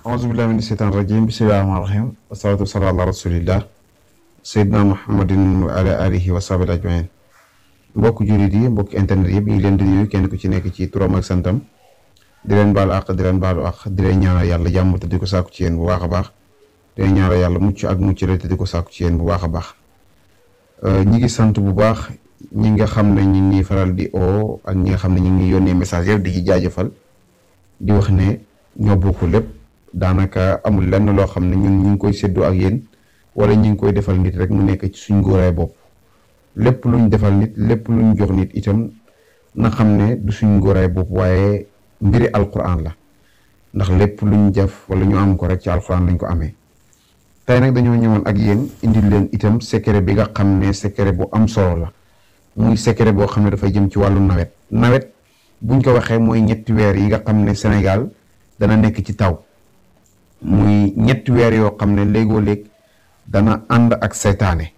auzubillahi mina sheytaan rajim bismillahi rahmaani rahim wasalaatu wasalaam ala rasulillah sayyidina muhammadin wa ala alihi wa sahbihi ajmain mbokk jullit yi mbokk internet yëpp ñu ngi leen di nuyu kenn ku ci nekk ci turam ak santam di leen baalu àq di leen baalu àq di leen ñaanal yàlla jàmm te di ko sàkku ci yéen bu baax a baax di leen ñaanal yàlla mucc ak mucc rek te di ko sàkku ci yéen bu baax a baax ñi ngi sant bu baax ñi nga xam ne ñi ngi faral di oo ak ñi nga xam ne ñi ngi yónnee message yëpp di ci jaajëfal di wax ne ñoo bokk lépp daanaka amul lenn loo xam ne ñun ñu ngi koy séddoo ak yéen wala ñu ngi koy defal nit rek mu nekk ci suñ góoraay bopp lépp luñ defal nit lépp luñ jox nit itam na xam ne du suñ góoraay bopp waaye mbiri alquran la ndax lépp luñ def wala ñu am ko rek ci alquran lañ ko amee. tey nag dañoo ñëwoon ak yéen indil leen itam secret bi nga xam ne secret bu am solo la muy secret boo xam ne dafay jëm ci wàllu nawet buñ ko waxee mooy ñetti weer yi nga xam ne Sénégal dana nekk ci taw. muy ñetti weer yoo xam ne léegoo léeg dana ànd ak seytaane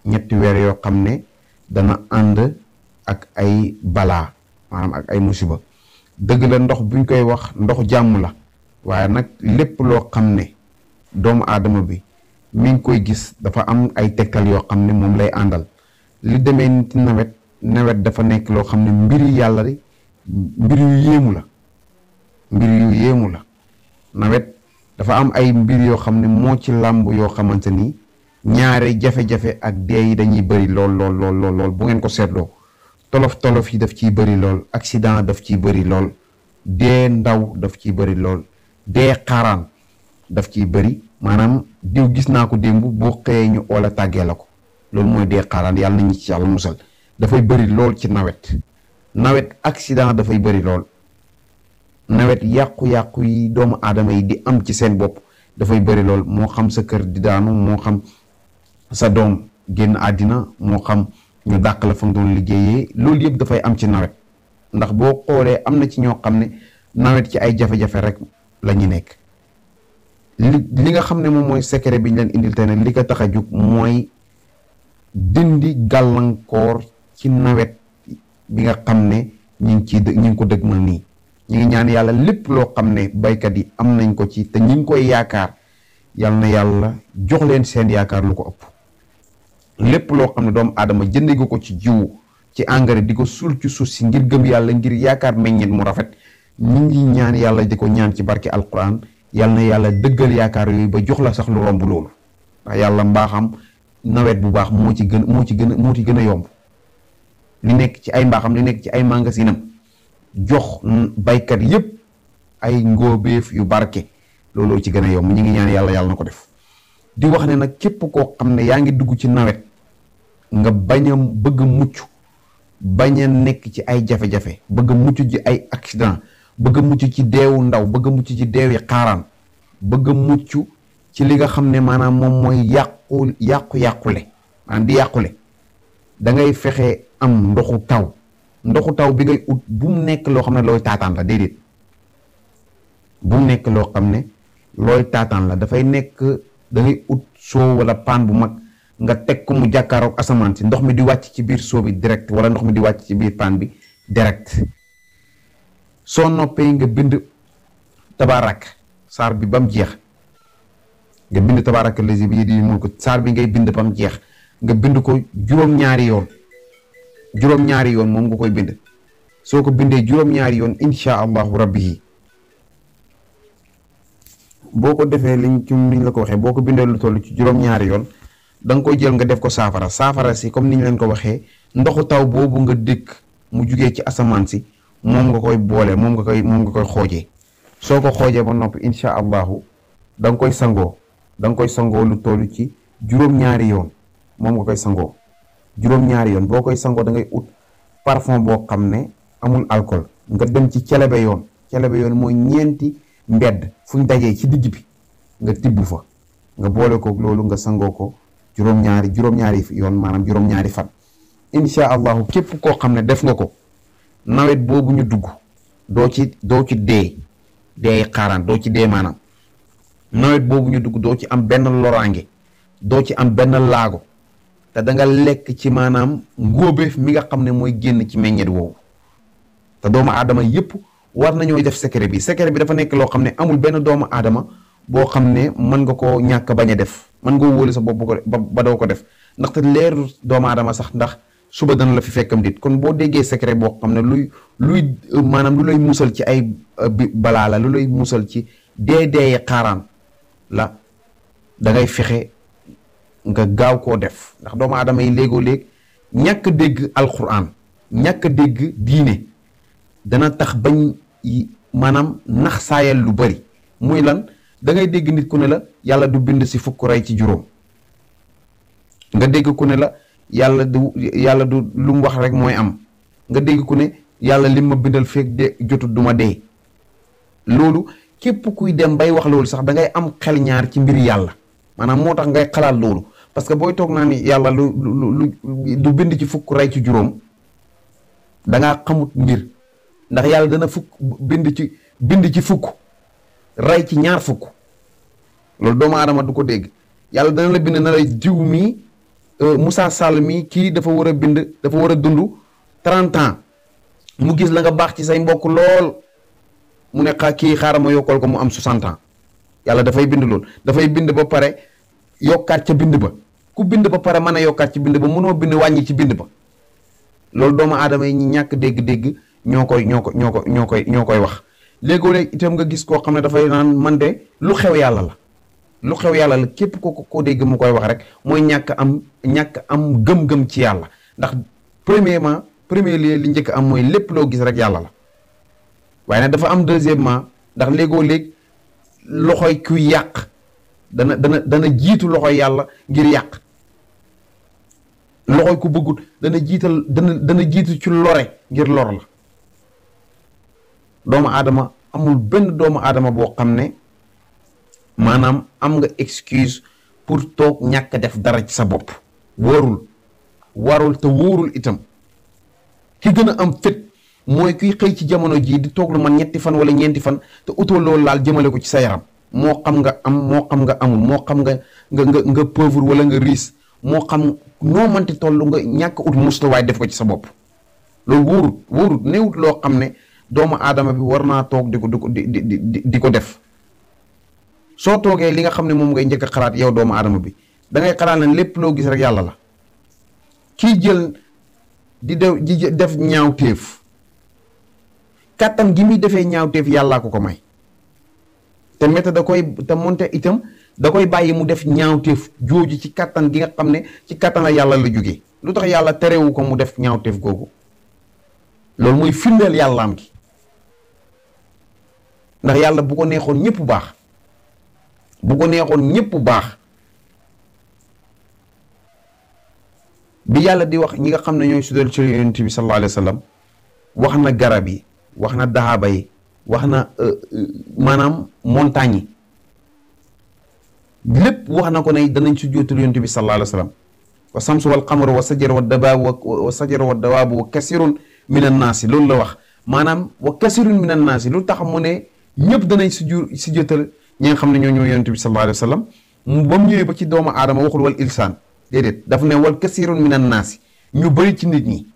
ñetti weer yoo xam ne dana ànd ak ay balaa maanaam ak ay musiba dëgg la ndox buñ koy wax ndox jàmm la waaye nag lépp loo xam ne doomu aadama bi mi ngi koy gis dafa am ay tegtal yoo xam ne moom lay àndal li demee nit nawet dafa nekk loo xam ne mbiri yàlla di mbir yu yéemu la nawet dafa am ay mbir yoo xam ne moo ci làmb yoo xamante ni ñaare jafe-jafe ak dee yi dañuy bëri lool bu ngeen ko seetloo tolof yi daf ciy bëri lool accident daf ciy bëri lool dee ndaw daf ciy bëri lool dee xaaraan daf ciy bëri maanaam diw gis naa ko démb boo xëyee ñu oola tàggee la ko loolu mooy dee xaaraan yàlla nañu ci yàlla musal dafay bëri lool ci nawet accident dafay bëri lool nawet yàqu-yàqu yi doomu aadama yi di am ci seen bopp dafay bëri lool moo xam sa kër di daanu moo xam sa doom génn àddina moo xam ñu dàq la fa nga doon liggéeyee loolu yëpp dafay am ci nawet ndax boo xoolee am na ci ñoo xam ne nawet ci ay jafe-jafe rek la ñu nekk li nga xam ne moom mooy secret bi ñu leen indil tey nag li ko tax a jóg mooy dindi gàllankoor ci nawet bi nga xam ne ñu ngi ko dëgmal nii ñu ngi ñaan yàlla lépp loo xam ne baykat yi am nañ ko ci te ñu ngi koy yaakaar yal na yàlla jox leen seen yaakaar lu ko ëpp lépp loo xam ne doomu aadama jëndee ko ci jiwu ci engrais di ko suul ci suuf si ngir gëm yàlla ngir yaakaar meññeet mu rafet ñu ngi ñaan yàlla di ko ñaan ci barke alquran yal na yàlla dëggal yaakaar yooyu ba jox la sax lu romb loolu ndax yàlla mbaaxam nawet bu baax moo ci gën a yomb li nekk ci ay mbaaxam li nekk ci ay magasinam jox baykat yépp ay ngóobeef yu barke looloo ci gën a yomb ñi ngi ñaan yàlla na ko def di wax ne nag képp koo xam ne yaa ngi dugg ci nawet nga bañ a bëgg mucc bañ a nekk ci ay jafe-jafe bëgg mucc ci ay accident bëgg mucc ci deewu ndaw bëgg mucc ci deewi xaaraan bëgg mucc ci li nga xam ne maanaam moom mooy yàqule maanaam di yàqule da ngay fexe am ndoxu taw bi ngay ut bu mu nekk loo xam ne looy taataan la déedéet bu mu nekk loo xam ne looy taataan la dafay nekk da ngay ut soo wala paan bu mag nga teg ko mu jàkkaaroog asamaan si ndox mi di wàcc ci biir soo bi direct wala ndox mi di wàcc ci biir paan bi direct soo noppee nga bind tabaarak saar bi ba mu jeex nga bind tabaarak lazi bi yadihi mulku saar bi ngay bind ba mu jeex nga bind ko juróom-ñaari yoon moom nga koy bind soo ko bindee juróom-ñaari yoon insha allahu rabbi yi boo ko defee liñ la ko waxee boo ko bindee lu toll ci juróom-ñaari yoon da nga koy jël nga def ko saafara si comme niñ leen ko waxee ndoxu taw boobu nga dëkk mu jugee ci asamaan si moom nga koy boole moom nga koy xoojee soo ko xoojee ba noppi insha allahu da nga koy sangoo lu toll ci juróom-ñaari yoon moom nga koy sangoo juróom-ñaari yoon boo koy sangoo da ngay ut parfum boo xam ne amul alcool nga dem ci celebe yoon mooy ñeenti mbedd fuñ dajee ci digg bi nga tibb fa nga boole ko loolu nga sangoo ko juróom-ñaari yoon maanaam juróom-ñaari fan insha allahu képp koo xam ne def nga ko nawet boobu ñu dugg doo ci dee xaaraan doo ci dee maanaam nawet boobu ñu dugg doo ci am benn loraange doo ci am benn laago te da nga lekk ci maanaam ngóobeef mi nga xam ne mooy génn ci meññeet woowu te doomu aadama yépp war nañoo def secret bi dafa nekk loo xam ne amul benn doomu aadama boo xam ne mën nga koo ñàkk bañ a def mën nga wóolu sa bopp ba doo ko def ndaxte leeru doomu aadama sax ndax suba dana la fi fekkam dit kon boo déggee secret boo xam ne luy maanaam lu lay musal ci ay balaa la lu lay musal ci dee xaaraan la da ngay fexe nga gaaw koo def ndax doomu aadama yi léegoo léeg ñàkk dégg alquran ñàkk dégg diine dana tax bañ maanaam nax saayal lu bari muy lan da ngay dégg nit ku ne la yàlla du bind si fukk rey ci juróom nga dégg ku ne la yàlla du lu mu wax rek mooy am nga dégg ku ne yàlla lim ma bindal feeg de jotut du ma dee loolu képp kuy dem bay wax loolu sax da ngay am xel ñaar ci mbir yàlla maanaam moo tax ngay xalaat loolu parce que booy toog naa ni yàlla du bind ci fukk rey ci juróom da ngaa xamut mbir ndax yàlla dana bind ci fukk rey ci ñaar fukk loolu doomu aadama du ko dégg yàlla dana la bind na lay jiw mii Moussa Sall mii kii dafa war a dund 30 ans mu gis la nga baax ci say mbokk lool mu ne kii xaaral ma yokkal ko mu am 60 ans yàlla dafay bind loolu dafay bind ba pare yokkaat ca bind ba ku bind ba pare mën a yokkaat ci bind ba mënoo bind wàññi ci bind ba loolu doomu aadama yi ñi ñàkk dégg-dégg ñoo koy wax léegoo-léeg itam nga gis koo xam ne dafay naan man de lu xew yàlla la képp ko dégg mu koy wax rek mooy ñàkk am gëm-gëm ci yàlla ndax premier lieu li njëkk am mooy lépp loo gis rek yàlla la waaye nag dafa am deuxièmement ndax léegoo-léeg loxoy kuy yàq dana jiitu loxoy yàlla ngir yàq loxoy ku bëggut dana jiitu ci lore ngir lor la doomu aadama amul benn doomu aadama boo xam ne maanaam am nga excuse pour toog ñàkk def dara ci sa bopp warul te wóorul itam ki gën a am fit mooy kuy xëy ci jamono jii di toog lu man 7 fan wala 4 fan te utoo loolu laal jëmale ko ci sa yaram moo xam nga am moo xam nga amul moo xam nga pauvre wala nga riis moo xam noo manti toll nga ñàkk ut mustawaay def ko ci sa bopp loolu wóorut néewut loo xam ne doomu aadama bi war naa toog di ko def soo toogee li nga xam ne moom ngay njëkk a xalaat yow doomu aadama bi da ngay xalaat ne lépp loo gis rek yàlla la kii jël di def ñaawteef kàttan gi muy defee ñaawteef yàllaa ko may te métta te monte itam da koy bàyyi mu def ñaawteef jooju ci kàttan gi nga xam ne ci kàttan la yàlla la jógee lu tax yàlla terewu ko mu def ñaawteef googu loolu mooy firndeel yàllaam gi ndax yàlla bu ko neexoon ñëpp baax bi yàlla di wax ñi nga xam ne ñooy sudal ci yonent bi sallallahu alayhi wa sallam wax na garab yi wax na daxaaba yi wax na maanaam montagne yi lépp wax na ko ne danañ sujjóotal yonent bi sallallahu alayhi wa sallam wa samsu wal qamaru wa sajara wa dawaabu wa kasirun min annaasi loolu la wax maanaam wa kasirun min annaasi lu tax mu ne ñëpp danañ sujjóotal ñi nga xam ne ñoo yonent bi sallallahu alayhi wa sallam ba mu ñëwee ba ci doomu aadama waxul wal ilsaan déedéet daf ne wal kasirun min annaasi ñu bëri ci nit ñi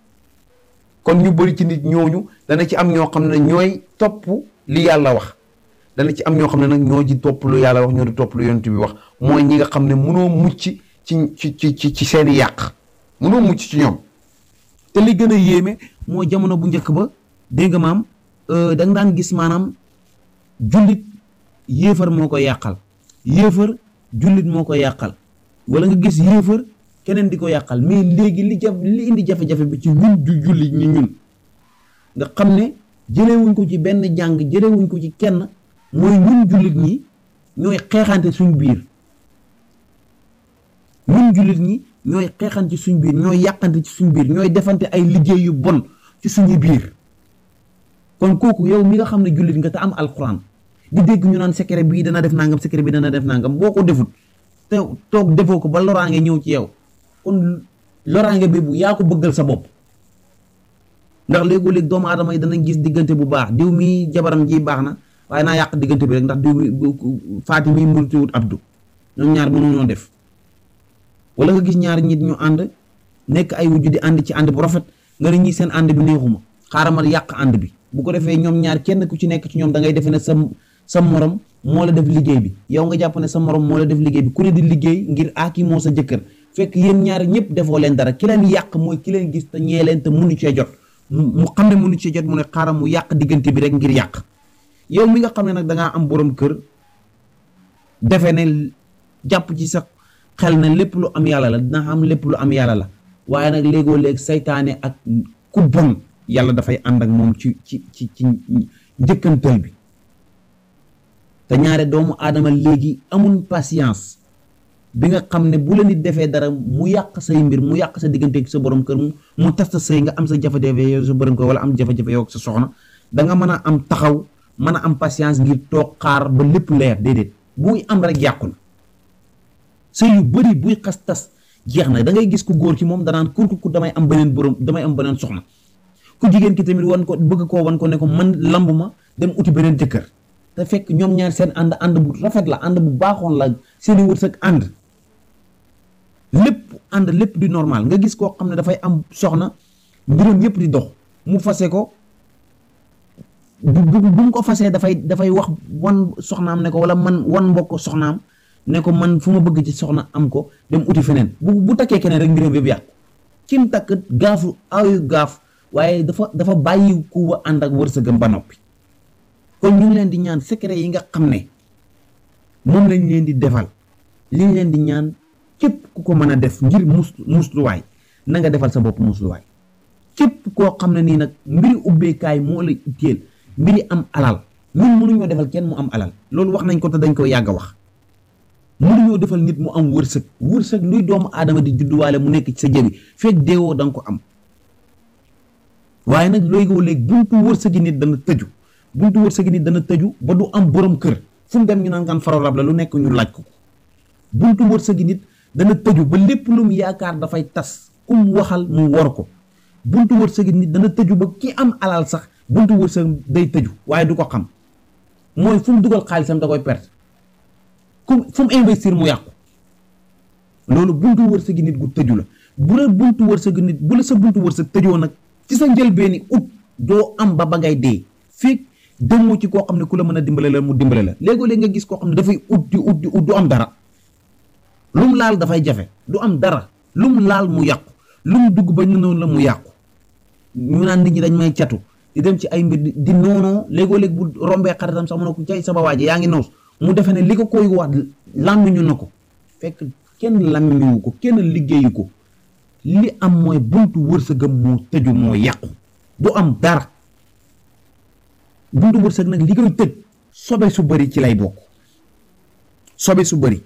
kon ñu bëri ci nit ñooñu dana ci am ñoo xam ne ñooy topp li yàlla wax dana ci am ñoo xam ne nag ñoo ji topp lu yàlla wax ñoo di topp lu yonent bi wax mooy ñi nga xam ne mënoo mucc ci seeni yàq mënoo mucc ci ñoom te li gën a yéeme moo jamono bu njëkk ba dégg nga maam da nga daan gis maanaam jullit yéefar moo ko yàqal yéefar jullit moo ko yàqal wala nga gis yéefar keneen di ko yàqal mais léegi li indi jafe-jafe bi ci ñun jullit ñi ñun nga xam ne jëlewuñ ko ci benn jàng jëlewuñ ko ci kenn mooy ñun jullit ñi ñooy xeexante suñ biir ñooy yàqante ci suñ biir ñooy defante ay liggéey yu bon ci suñu biir kon kooku yow mi nga xam ne jullit nga te am alxuraan di dégg ñu naan secret bii dana def nangam secret bi dana def nangam boo ko defut te toog defoo ko ba loraange ñëw ci yow kon loraange bi bu yaa ko bëggal sa bopp ndax léegoo-léeg doomu aadama yi danañ gis diggante bu baax diw mi jabaram ji baax na waaye naa yàq diggante bi rek ndax diw mi faati mi multiwut abdu ñoom ñaar mënoonoo def wala nga gis ñaari nit ñu ànd nekk ay wujju di ànd ci ànd bu rafet nga ne ñii seen ànd bi neexuma xaaral ma yàq ànd bi bu ko defee ñoom ñaar kenn ku ci nekk ci ñoom da ngay defe ne sa morom moo la def liggéey bi, yow nga jàpp ne sa morom moo la def liggéey bi, ku ne di liggéey ngir aaki moo sa jëkkër, fekk yéen ñaari ñëpp defoo leen dara. Ki leen yàq mooy ki leen gis te ñee leen te mënu cee jot, mu xam ne mënu cee jot, mu ne xaaral mu yàq diggante bi rek ngir yàq. yow mi nga xam ne nag dangaa am borom kër defe ne jàpp ci sa xel ne lépp lu am yàlla la, dina am lépp lu am yàlla la, waaye nag léegoo léeg saytaane ak ku bon yàlla dafay ànd ak moom ci njëkkantal bi. te ñaare doomu aadama léegi amuñ patience bi nga xam ne bu la nit defee dara mu yàq say mbir, mu yàq sa diggante ak sa borom kër, mu tas sa sëy, nga am sa jafe-jafe yow sa borom kër wala am jafe-jafe yow ak sa soxna, danga mën a am taxaw mën a am patience ngir toog xaar ba lépp leer. déedéet, buy am rek yàqu na. sëy yu bëri buy xas tas jeex na. da ngay gis ku góor ki moom danaan ku damay am beneen borom, damay am beneen soxna. ku jigéen ki tamit wan ko bëgg koo wan ko ne ko man lamb ma dem uti beneen jëkkër, te fekk ñoom ñaar seen ànd bu rafet la, ànd bu baaxoon la, seeni wërsëg ànd lépp di normal. nga gis koo xam ne dafay am soxna mbiram yëpp di dox, mu fase ko, bu mu ko fasee dafay wax wan soxnaam ne ko, wala man wan mbokk soxnaam ne ko man fu ma bëgg ci soxna am ko, dem uti feneen. bu takkee keneen rek mbiram yëpp yàqu. kim takk gaafu ayu gaaf, waaye dafa bàyyi ku ba ànd ak wërsëgam ba noppi. kon ñu ngi leen di ñaan secret yi nga xam ne moom lañ leen di defal, li leen di ñaan képp ku ko mën a def ngir musluwaay na nga defal sa bopp musluwaay. képp koo xam ne nii nag mbiri ubbeekaay moo la itteel, mbiri am alal, ñun mënuñoo defal kenn mu am alal, loolu wax nañ ko te dañ ko yàgg a wax. mënuñoo defal nit mu am wërsëg luy doomu aadama di judduwaale mu nekk ci sa jëbi, fekk deewoo da nga ko am. waaye nag léegi buntu wërsëgi nit dana tëju ba du am borom kër, fu mu dem ñu naan kan faro rab la, lu nekk ñu laaj ko. buntu wërsëgi nit dana tëju ba lépp lu mu yaakaar dafay tas, ku mu waxal mu wor ko. buntu wërsëgi nit dana tëju ba ki am alal sax buntu wërsëg day tëju waaye du ko xam, mooy fu mu dugal xaalisam da koy perte, fu mu investir mu yàqu. loolu buntu wërsëgi nit gu tëju la. bu la sa buntu wërsëg tëjoo nag ci sa njëlbeeni ut, doo am ba ngay dee, fekk demoo ci koo xam ne ku la mën a dimbale la mu dimbale la. léegoo-léeg nga gis koo xam ne dafay ut du am dara, lu mu laal dafay jafe, du am dara, lu mu laal mu yàqu, lu mu dugg ba ñu noonu la mu yàqu. ñu naan nit ñi dañ may catu di dem ci ay mbir di noonoo, léegoo-léeg bu rombee xaritam sax mu ne ko cay sama waaje yaa ngi noos, mu defe ne li ko koy wax làmmiñu na ko, fekk kenn làmmiñuwu ko, kenn liggéeyu ko. li am mooy buntu wërsëgam moo tëju, moo yàqu, du am dara. buntu wërsëg nag li koy tëj sobe su bëri ci lay bokk. sobe su bëri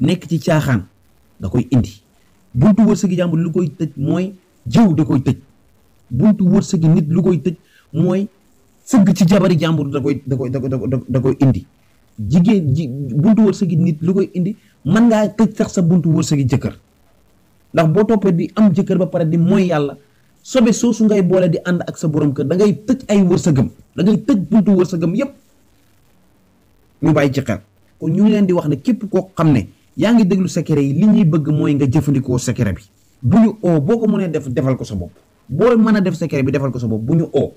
nekk ci caaxaan da koy indi. buntu wërsëgi jàmbur lu koy tëj mooy jëw da koy tëj. buntu wërsëgi nit lu koy tëj mooy sëgg ci jabari jàmbur da koy indi. buntu wërsëgi nit lu koy indi, mën ngaa tëj sax sa buntu wërsëgi jëkkër, ndax boo toppee di am jëkkër ba pare di mooy yàlla, sobe soosu ngay boole di ànd ak sa borom kër, da ngay tëj ay wërsëgam, da ngay tëj buntu wërsëgam yépp. ñu bàyyi ci xel. kon ñu ngi leen di wax ne képp koo xam ne yaa ngi déglu secret yi, li ñuy bëgg mooy nga jëfandikoo secret bi. bu ñu oo boo ko mënee defal ko sa bopp, boo mën a def secret bi defal ko sa bopp, bu ñu oo,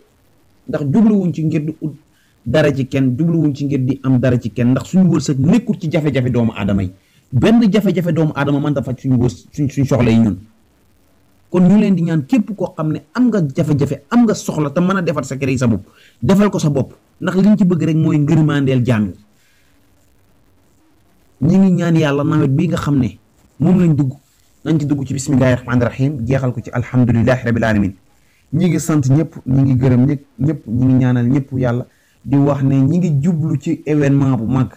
ndax jubluwuñ ci ngir di ut dara ci kenn, jubluwuñ ci ngir di am dara ci kenn, ndax suñu wërsëg nekkul ci jafe-jafe doomu aadama yi. benn jafe-jafe doomu aadama mën ta faj suñu soxla yi ñun. kon ñu leen di ñaan képp koo xam ne am nga jafe-jafe, am nga soxla te mën a defar secret yi sa bopp, defal ko sa bopp, ndax liñ ci bëgg rek mooy ngërmandeel jaam yi. ñi ngi ñaan yàlla nawet bii nga xam ne moom lañ dugg, nañ ci dugg ci bismillahi rahmaani rahim, jeexal ko ci alhamdulillahi rabbil alamin. ñi ngi sant ñëpp, ñi ngi gërëm ñëpp, ñi ngi ñaanal ñëpp yàlla, di wax ne ñi ngi jublu ci événement bu mag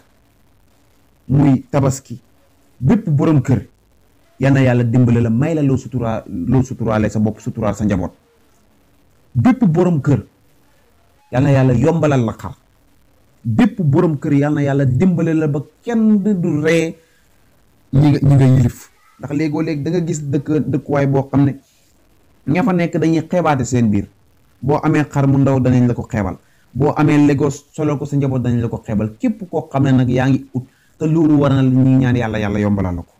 muy tabaski. bépp borom kër yal na yàlla dimbale la, may la loo suturaale sa bopp, suturaal sa njaboot. bépp borom kër yal na yàlla yombalal la xar. bépp borom kër yal na yàlla dimbale la ba kenn du ree ñi nga yilif, ndax léegoo-léeg da nga gis dëkkuwaay boo xam ne ña fa nekk dañuy xeebaate seen biir. boo amee xar mu ndaw danañ la ko xeebal, boo amee Lagos solo ko sa njaboot danañ la ko xeebal. képp koo xam ne nag yaa ngi ut te loolu war na ñu ñaan yàlla yombalal la ko.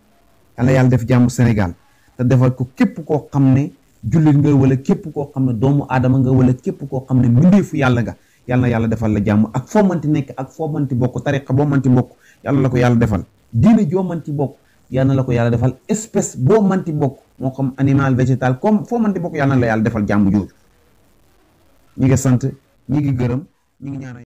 yàlla def jàmm Sénégal te defal ko képp koo xam ne jullit nga, wala képp koo xam ne doomu aadama nga, wala képp koo xam ne mbindeefu yàlla nga. yàlla na yàlla defal la jàmm ak foo manti nekk ak foo manti bokk tariqa boo manti bokk yàlla la ko yàlla defal diine joo manti bokk yàlla na la ko yàlla defal espèce boo manti bokk moo xam animal végétal comme foo manti bokk yàlla na la yàlla defal jàmm jooju ñi ngi sant ñi ngi gërëm ñi ngi ñaanal